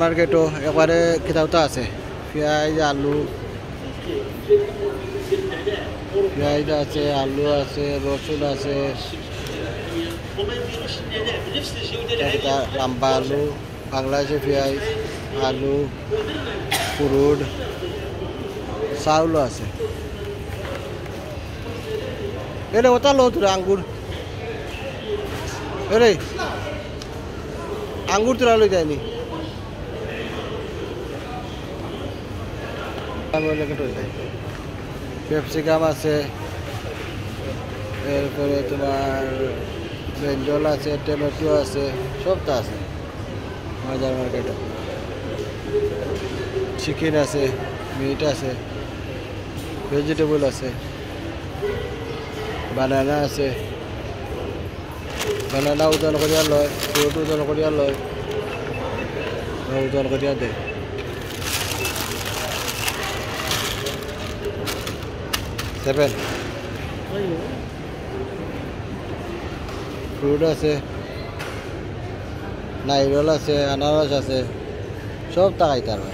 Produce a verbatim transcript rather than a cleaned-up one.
মার্কেটও একবারে কিতাউতা আছে, পিয়াজ, আলু, পিয়াজ আছে, আলু আছে, রসুন আছে, একটা লম্বা আলু, বাংলাদেশি পিয়াজ, আলু, ফুরুট, চাউলও আছে। এরে ওটা লো তোরা আঙ্গুর। এরে আঙ্গুর তোরা লই যায়নি। ক্যাপসিকাম আছে, এরপরে তোমার ব্রিঞ্জল আছে, টমেটো আছে, সবতা আছে বাজার মার্কেটে। চিকেন আছে, মিট আছে, ভেজিটেবল আছে, বানানা আছে। বানানা ওজন করিয়া লয়, ফ্রুট ওজন করিয়া লয়, ওজন করিয়া দেয়। সেভেন। ফ্রুট আছে, নাইরল আছে, আনারস আছে, সবতা খাইতারা।